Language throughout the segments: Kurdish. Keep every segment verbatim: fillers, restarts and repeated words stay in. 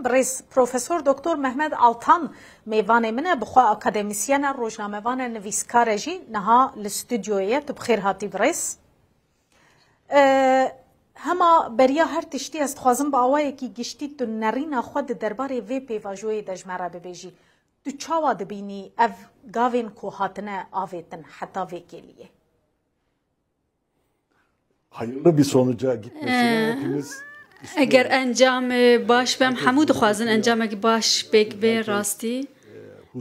Birêz Profesor Doktor Mehmet Altan mêvanê min e, bi xwe akademîsyen e, rojnamevan e, nivîskar e jî, niha li stûdyoyê ye. Tu bi xêr hatî birêz. E, hema beriya her tiştî ez dixwazim bi awayekî giştî tu nerîna xwe di derbarê vê pêvajoyê de ji me re bibêjî. Tu çawa dibînî ev gavên ku hatine avêtin heta vê kêliyê? Hayırlı bir sonuca gitmesine Ee, hepimiz istiyoruz. Eger encamê baş be, em hemû dixwazin encamekî baş pêk bê rastî. Ee,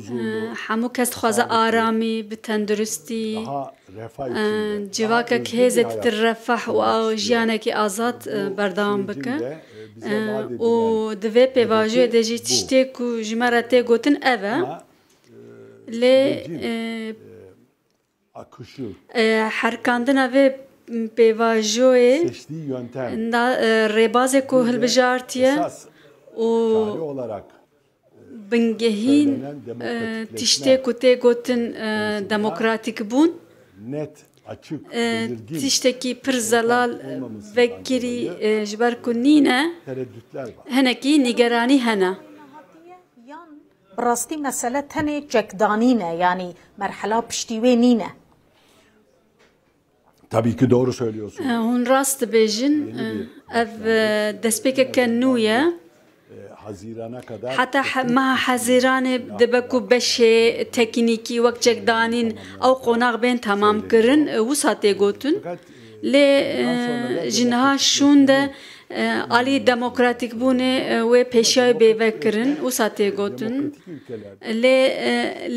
hemû kes dixwaze aramî, bi tenduristî, civakek hêzê ditir refah û jiyanekî azad berdewam bike. Û di vê pêvajoyê de jî tiştê ku ji me re tê gotin ev e. Lê herkandina vê pêvajoyê da rêbazê ku hilbijartiye û bingehîn tiştê ku tê gotin demokratîkbûn, tiştekî pir zelal vekirî ji ber ku nîne, hinekî nîgeranî hene. Bi rastî mesele tenê çekdanîn e, yanî merhela piştî wê nîne. Tabii ki doğru söylüyorsun. Hûn rast dibêjin. Ev destpêkeke nû ye. Heta meha Hezîranê dibe ku beşê teknîkî wek çekdanîn ew qonax bên temamkirin, wisa tê gotin. Lê ji niha şûn de alî demokratîkbûnê wê pêşiyayê bêve kirin, wisa tê gotin. Lê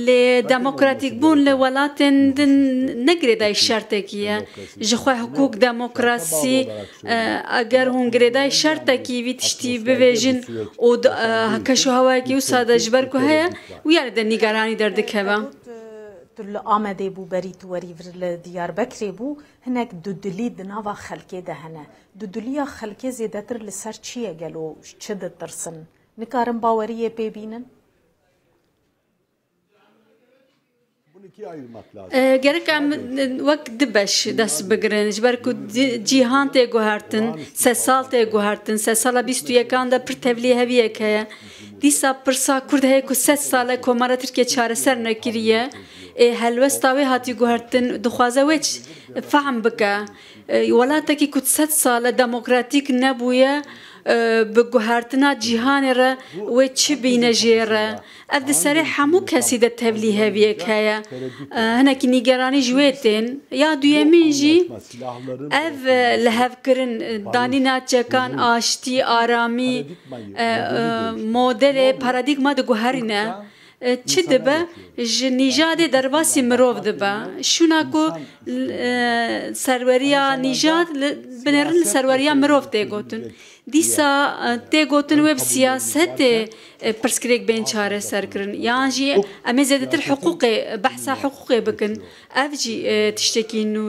lê demokratîkbûn li welatên din ne girêdayî şertekî ye. Ji xwe hiqûq, demokrasî, eger hûn girêdayî şertekî vî tiştî bivêjin û keşûhewayekî wisa de ji ber ku heye, wî yarê de nîgeranî derdikeve. Tu li Amedê bû, berî tu werî vir li Diyarbekirê bû, hinek dudilî di nava xelkê de hene. Dudiliya xelkê zêdetir li ser çi ye gelo, ji çi ditirsin? Nikarin baweriyê pê bînin? Gerek em wek du beş dest bigirin, ji ber ku cîhan tê guhertin, sedsal tê guhertin, sedsala bîst û yekan de pir tevlîheviyek heye. Dîsa pirsa Kurd heye ku sed sal e Komara Tirkiye çareser nekiriye. Ê helwesta wê hatî guhertin, dixwaze wê fehm bike. Welatekî ku sed sal e demokratîk nebûye, bi guhertina cîhanê re wê çi bîne jê re? Ev di serê hemû kesî de tevlîheviyek heye. Hinekî nîgeranî ji wê tên. Ya duyemîn jî ev lihevkirin, danîna çekan, aştî, aramî, modelê, paradîgma diguherîne. Çi dibe? Ji nîjadê derbasî mirov dibe. Şûna ku serweriya nîjad binêrin li serweriya mirov tê gotin. Dîsa tê gotin wê bi siyasetê pirsgirêk bên çareserkirin. Yan jî em ê zêdetir hiqûqê, behsa hiqûqê bikin. Ev jî tiştekî nû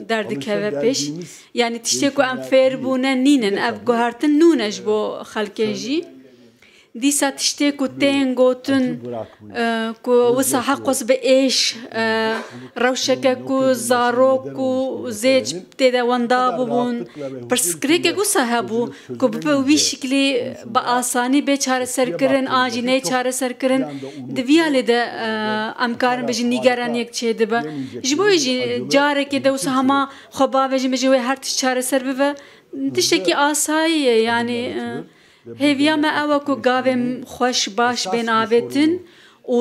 derdikeve pêş. Yanî tiştê ku em fêr bûne nînin. Ev guhertin nû ne ji bo xelkê jî. Dîsa tiştê ku tên gotin, ku wisa heqos bi êş, rewşeke ku zarok û zêc tê de wenda bûbûn, pirsgirêkek wisa hebû ku bibe wî şiklî bi asanî bê çareserkirin an jî neyê çareserkirin, di vî alî de em karin bêjin nîgeraniyek çêdibe. Ji bo wê jî carekê de wisa hema xwe bavêjin, bêjin wê her tişt çareser bibe, tiştekî asayî ye, yanî. Hêviya me ew e ku gavên xweş baş bên avêtin û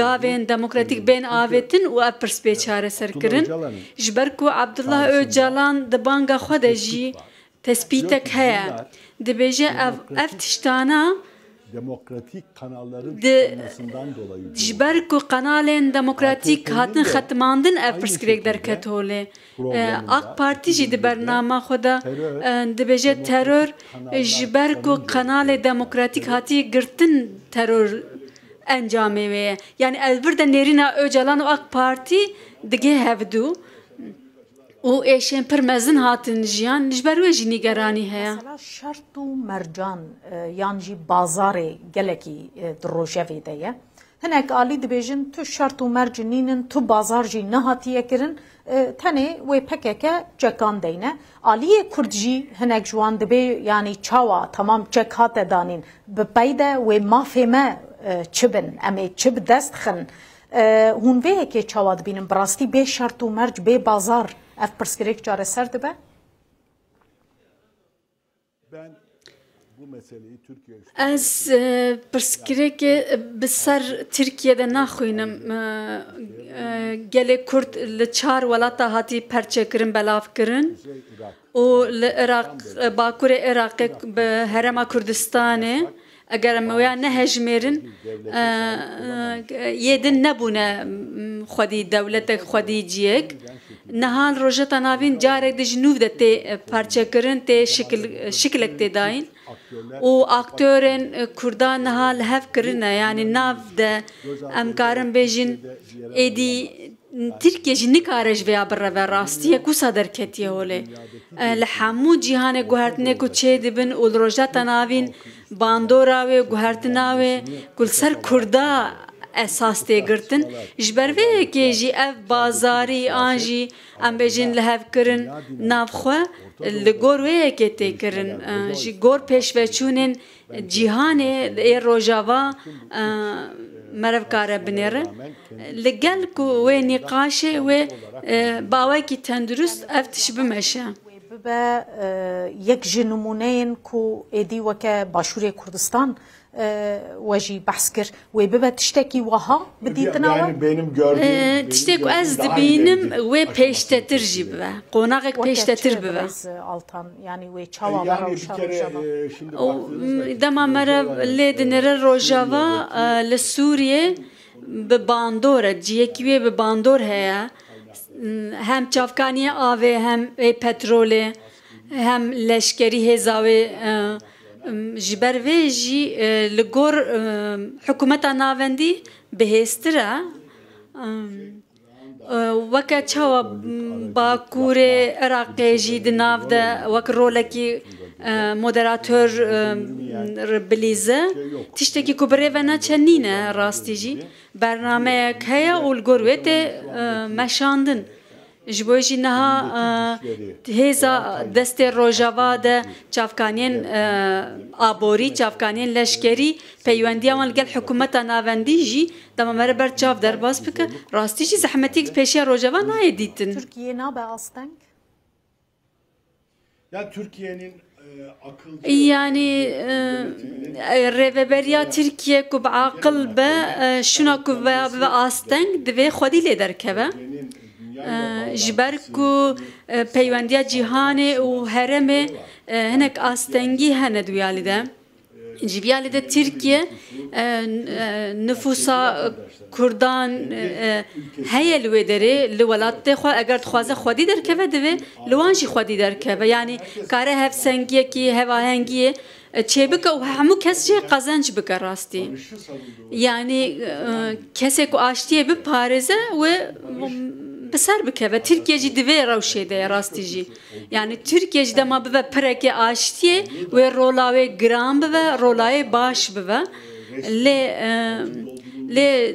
gavên demokratîk bên avêtin û ev pirs bê çareserkirin. Ji ber ku Abdullah Ocalan di banga xwe de jî tespîtek heye. Dibêje ev, ev tiştana Demokratik kanalların Di- tıkanmasından dolayı ji ber ku qenalên demokratîk hatin xetimandin ev pirsgirêk derket holê. E, AK Partî jî di bernama xwe de e, dibêje teror ji ber ku qenalê demokratîk hatiye girtin teror encamê wê ye. Yani ev vir de nêrîna Ocalan û AK Partî digê hevdu û êşên pir mezin hatin jiyan, ji ber wê jî nîgeranî heye. Mesela şert û mercan e, yan jî bazarê gelekî e, di rojevê de ye. Hinek alî dibêjin tu şert û merc nînin, tu bazar jî nehatiye kirin, e, tenê wê P K K çekan deyne. Aliyê Kurd jî hinek ji wan dibê, yanî çawa, temam çek hate danîn, bi pey de wê mafê me, e, çi bin, em ê çi bi dest xin? E, hûn vê yekê çawa dibînin? Bi rastî bê şert û merc, bê bazar ev pirsgirêk çareser dibe? Ez e, pirsgirêkê bi ser Tirkiye de naxwînim. E, e, gelê Kurd li çar welata hatî perçekirin, belavkirin û li Iraq, e, bakurê Iraqê bi Herêma Kurdistanê, eger em wêya nehejmêrin, e, e, yê din nebûne, m, xwedî dewletek, xwedî ciyek. Niha li Rojheta Navîn carek di ji nû de tê, e, parçekirin, tê şikil, şikilek tê dayîn û aktorên, e, Kurda niha li hev kirine, yanî nav de em karin bêjin êdî Tirkiye jî nikare ji vêya bireve, rastiyek wisa derketiye holê. E, li hemû cîhanê guhertinê ku çêdibin û li Rojheta Navîn bandora wê, guhertina wê ku li ser Kurda esas tê girtin. Ji ber vê yekê jî ev bazarî an jî em bêjin lihevkirin navxwe li gor wê yekê tê kirin. E, ji gor pêşveçûnên cîhanê ê Rojava, e, meriv kare binêre. Li gel ku wê nîqaşê wê, e, bi awayekî tendurist ev tişt bimeşe. Wê bibe, e, yek ji nimûneyên ku êdî weke Başûrê Kurdistan, e, we jî behs kir, wê bibe tiştekî wiha bi dîtina we? E, tiştê ku ez dibînim wê pêştetir jî bibe. Qonaxek pêştetir bibe. Altan, yanî wê çawa be rewşa Rojava? E, dema meriv lê dinêre Rojava, e, li Sûriyê bi bandor e, ciyekî wê bi bandor heye. Hem çavkaniyê avê, hem ê petrolê, hem leşkerî hêza wê, e, ji ber vê jî, e, li gor, e, hikûmeta navendî bihêztir e. E, weke çawa, m, Bakurê Iraqê jî di nav de wek rolekî, e, moderator, e, bilîze, tiştekî ku bi rê ve neçe nîne rastî jî. Bernameyek heye û li gor wê tê, e, meşandin. Ji bo jî niha, e, hêza destê Rojava de çavkaniyên, e, aborî, çavkaniyên leşkerî, peywendiya wan li gel hikûmeta navendî jî dema mere ber çav derbas bike, rastî jî zehmetî pêşiya Rojava nayê dîtin. Tirkiye nabe asteng? Ya Türkiye'nin, e, akılcı Yanî, e, e, rêveberiya Tirkiye ku bi aqil be, e, şuna ku veya bibe asteng, divê xwedî lê derkeve. E, ji ber ku, e, peywendiya cîhanê û herêmê, e, hinek astengî hene di wî alî de. Ji vî alî de Tirkiye, e, e, nifûsa Kurdan, e, heye li wê derê, li welatê xwe, eger dixwaze xwedî derkeve, divê li wan jî xwedî derkeve. Yanî kare hevsengiyekî, hevahengiyê, e, çêbike û hemû kes jê qezenc bike rastî. Yanî, e, kesê ku aştiyê biparêze, wê bi ser bikeve. Tirkiye jî di vê rewşê de ye rastî jî. Yanî Tirkiye jî dema bibe pirekê aştiyê, wê rola wê giran bibe, rola wê baş bibe. Lê, e, lê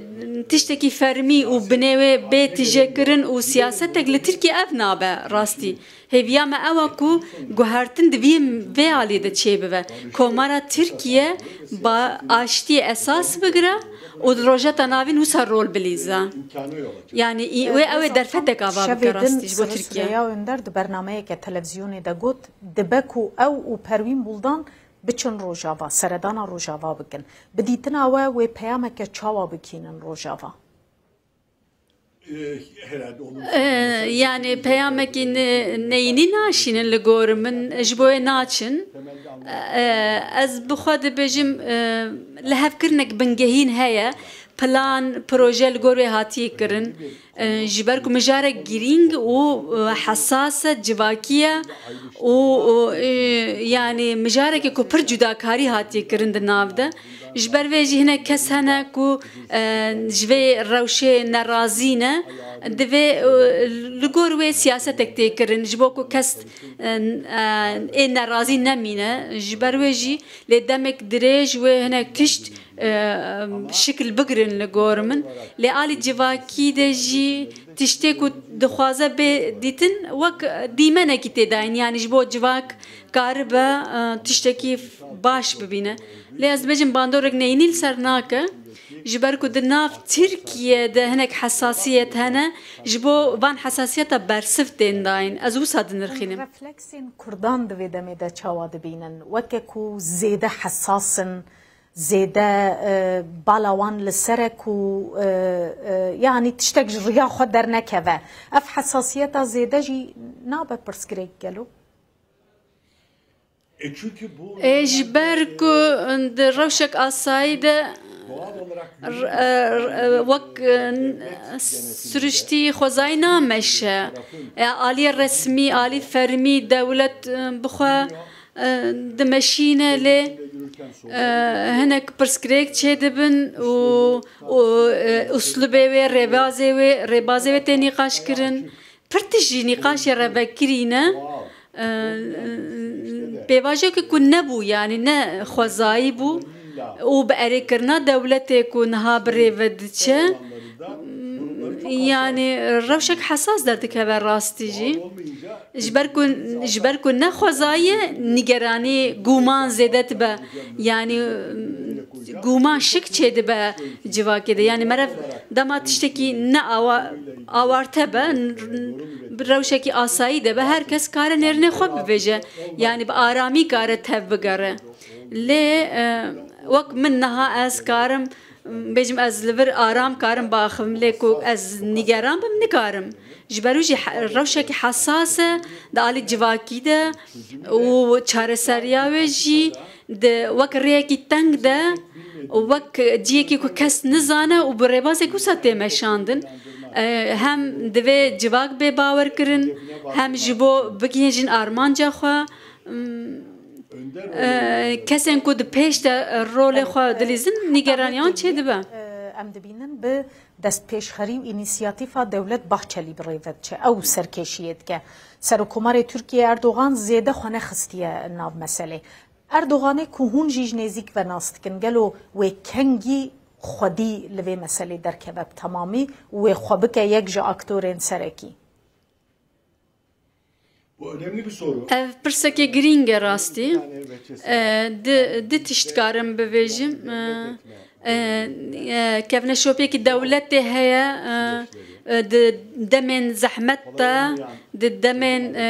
tiştekî fermî û binê wê bê tijêkirin û siyasetek li Tirkiye ev nabe rastî. Hêviya me ew e ku guhertin di vî, vê alî de çêbibe. Komara Tirkiye ba aştiyê esas bigire û di Rojheta Navîn wisa rol bilîze. Yanî î-, wê ew ê derfetek ava bike rastî ji bo Tirkiye. Süreyya Önder di bernameyeke televîzyonê de got, dibe ku ew û Perwîn Buldan biçin Rojava, seredana Rojava bikin. Bi dîtina we wê peyameke çawa bikînin Rojava? E, yanî peyamekî ne-, neyînî naşînin li gor min, ji bo wê naçin. E, ez bi xwe dibêjim, e, lihevkirinek bingehîn heye. Plan, proje li gor wê hatiye kirin. E, ji ber ku mijarek girîng û, e, hesas e, civakî ye û, û, e, yanî mijarekê ku pir cudakarî hatiye kirin di nav de. Ji ber vê jî hinek kes hene ku, e, ji vê rewşê nerazî ne, divê, e, li gor wê siyasetek tê kirin, ji bo ku kes, e, e, ê nerazî nemîne. Ji ber wê jî lê demek dirêj wê hinek tişt e, şikil bigirin li gor min. Lê alî civakî de jî tiştê ku dixwaze bê dîtin wek dîmenekî tê dayîn. Yanî ji bo civak karibe, e, tiştekî baş bibîne. Lê ez dibêjim bandorek neyînî li ser nake. Ji ber ku di nav Tirkiye de hinek hesasiyet hene, ji bo van hesasiyeta bersiv tên dayîn. Ez wisa dinirxînim. Refleksên Kurdan di vê demê de çawa dibînin? Weke ku zêde hesas in, zêde, e, bala wan li ser e ku, e, e, yanî tiştek ji riya xwe dernekeve. Ev hesasiyeta zêde jî nabe pirsgirêk gelo? Ê, ji ber ku di rewşek asayî de r-, e, r-, e, wek, e, siriştî xwezayî nameşe. E, alî resmî, alî fermî dewlet, e, bi xwe, e, dimeşîne lê, e, hinek pirsgirêk çêdibin û, û, e, uslubê wê, rêbazê wê, rêbazê wê tê nîqaş kirin. Pir tişt jî nîqaşê re vekirî ne, e, pêvajoyeke ku nebû, yanî ne xwezayî bû û bi erêkirina dewletê ku niha bi rê ve diçe, yanî rewşek hesas derdikeve rastî jî. Ji ber ku, ji ber ku ne xwezayî ye, nîgeranî, guman zêde dibe. Yanî guman, şik çêdibe civakê de. Yanî meriv dema tiştekî ne awa-, awarte be, n-, n-, bi rewşekî asayî de be, her kes kare nêrînê xwe bivêje. Yanî bi aramî kare tev bigere. Lê, e, wek min niha ez karim, bêjim ez li vir aram karim biaxivim, lê ku ez nîgeran bim, nikarim. Ji ber wî jî he-, rewşekî hesas e di alî civakî de û çareseriya wê jî di wek rêyekî teng de û wek cihekî ku kes nizane û bi rêbazek wisa tê meşandin. E, hem divê civak bê bawerkirin, hem ji bo bigihêjin armanca xwe. E, kesên ku di pêş de rolê xwe dilîzin, nîgeraniyan çêdibe. E, em dibînin bi destpêşxerî û înîsiyatîfa Dewlet Bahçelî bi rê ve diçe. Ew serkêşiyê dike. Serokkomarê Tirkiyê Erdogan zêde xwe nexistiye nav meselê. Erdoganê ku hûn jî ji nêzîk ve nas dikin, gelo wê kengî xwedî li vê meselê derkeve bi temamî û wê xwe bike yek ji aktorên serekî? Bu önemli bir soru. Ev pirsekê girîng e rastî. E, di, di tişt karim bivêjim. E, e, e, kevneşopiyekî dewletê heye, e, e, di demên zehmet de, di demên, e,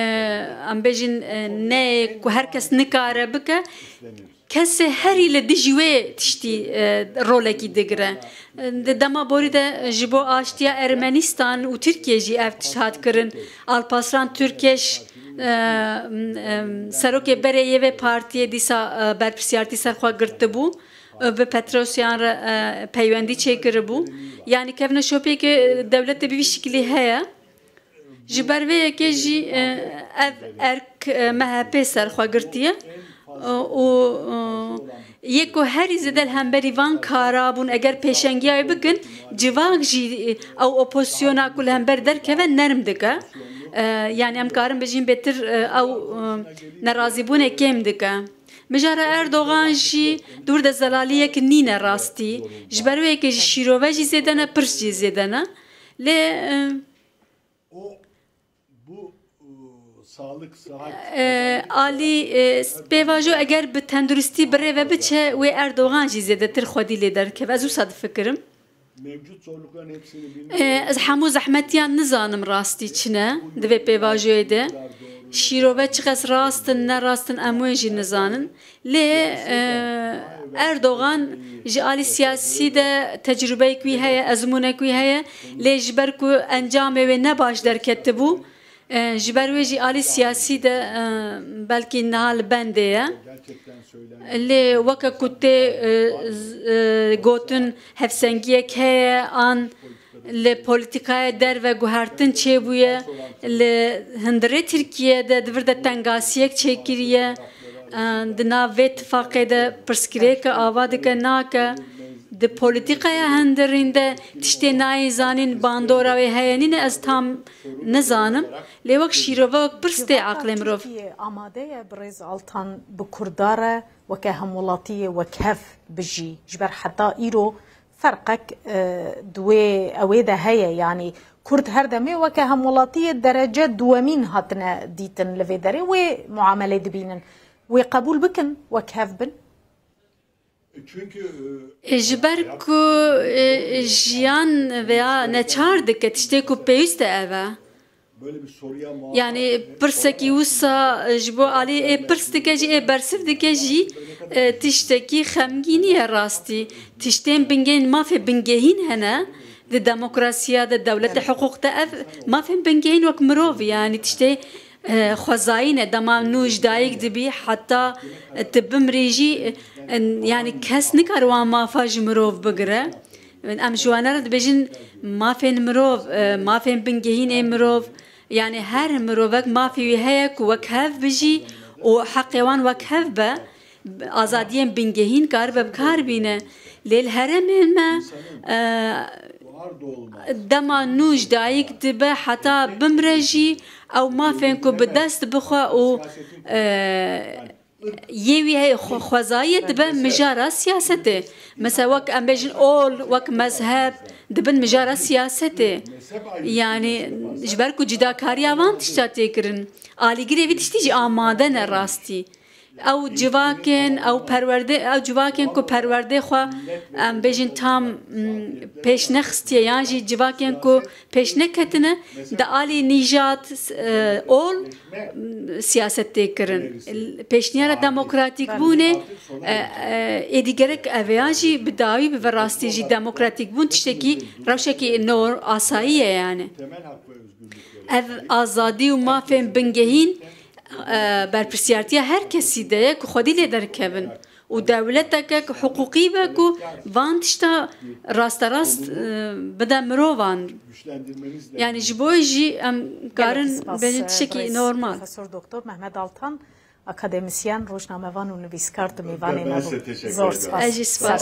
em bêjin, e, neyê ku her kes nikare bike, kesê herî li dijî wê tiştî, e, rolekî digire. Di dema borî de ji bo aştiya Ermenistan û Tirkiye jî ev tişt hat kirin. Alpaslan Türkeş, e, e, serokê berê yê vê partiyê dîsa, e, berpirsiyartî ser xwe girtibû, e, bi Petrosyan re, e, peywendî çêkiribû. Yanî kevneşopiyeke dewletê bi vî şikilî heye. Ji ber vê yekê jî, e, ev erk, e, M H P ser xwe girtiye, e, û, e, yê ku herî zêde li hemberî van kara bûn, eger pêşengiya wê bikin, civak jî, e, ew opozisyona ku li hember derkeve nerm dike. E, yanî em karin bijîn bêtir, e, ew, e, nerazîbûnê kêm dike. Mijara Erdogan jî dûr de zelaliyek nîne rastî. Ji ber wê yekê jî şîrove jî zêde ne, pirs jî zêde ne. Lê, e, O, bu, e, sağlık, sıhhat, e, alî, e, pêvajo eger bi tenduristî bi rê ve biçe, wê Erdogan jî zêdetir xwedî lê derkeve. Ez wisa difikirim. Mevcut zorlukların hepsini bilmiyorum. E, ez hemû zehmetiyan nizanim rastî çi ne di vê pêvajoyê de. Şîrove çiqas rast in, ne rast in, em wê jî nizanin. Lê, e, Erdogan ji alî siyasî de tecrûbeyek wî heye, ezmûnek wî heye, lê ji ber ku encamê wê ne baş derketibû, e, ji ber wê jî alî siyasî de, e, belkî niha li bendê ye. Lê weke ku tê, e, z-, e, gotin hevsengiyek heye an li polîtîkaya derve guhertin çêbûye, li hundirê Tirkiye de di vir de tengasiyek çêkiriye. Di nav vê tifaqê de pirsgirêke ava dike nake. Di polîtîkaya hundirîn de tiştê nayê zanîn bandora wê heye nîne, ez tam nizanim. Lê wek şîrove, wek pirs tê aqilê mirov. Tirkiye amade ye birêz Altan bi Kurda re weke hemwelatiyê wekhev bijî. Ji ber heta îro ferqek, e, di wê, ewê de heye. Yanî Kurd her demê weke hemwelatiyê derece duwemîn hatine dîtin li vê derê. Wê muamelê dibînin. Wê qebûl bikin, wekhev bin. Ji ber ku, e, jiyan veya neçar dike, tiştê ku pêwîst e ev e. Yanî pirsekî wisa ji bo alî ê pirs dike jî, ê bersiv dike jî, e, tiştekî xemgînî ye rastî. Tiştên bingehîn, mafê bingehîn hene. Di demokrasiya de, dewlete hiqûq de ev mafên bingehîn wek mirov, yanî tiştê, e, xwezayî ne. Dema nû ji dayik dibî heta, e, tu bimrî jî, e, yanî kes nikare wan mafa ji mirov bigire. Em ji wan re dibêjin mafên mirov, e, mafên bingehîn ê mirov, yanî her mirovek mafê wî heye ku wekhev bijî û heqê wan wekhev be, azadiyên bingehîn karibe bi kar bîne. Lê li herêmên me, e, dema nû ji dayik dibe heta bimre jî ew mafên ku bi dest bixwe û, e, yê wî heye xwe-, xwezayê dibe mijara siyasetê. Mesela wek em bêjin ol, wek mezheb, dibin mijara siyasetê. Yanî ji ber ku cudakariya van tişta tê kirin. Alîgirê vî tiştî jî amade ne rastî. Ew civakên, ew perwerde, ew civakên ku perwerdê xwe, em bêjin tam, m, pêş nexistiye yan jî civakên ku pêş neketine, di alî nîjad, e, ol, m, siyaset tê kirin. Pêşniyara demokratîkbûnê, e, e, êdî gerek ev ê yan jî bi dawî bi vê rastî jî demokratîkbûn tiştekî rewşekî nor asayî ye yani. Ev azadî û mafên bingehîn, e, berpirsiyartiya her kesî de ye ku xwedî lê derkevin. Û dewleteke ku hiqûqî be ku van tişta rasterast, e, bide mirovan. Yani ji bo jî em karin bêjin tiştekî normal. Profesor Doktor Mehmet Altan, akademisyen, rojnamevan û nivîskar di mêvanê me bû. Zor spas. Ez jî spas.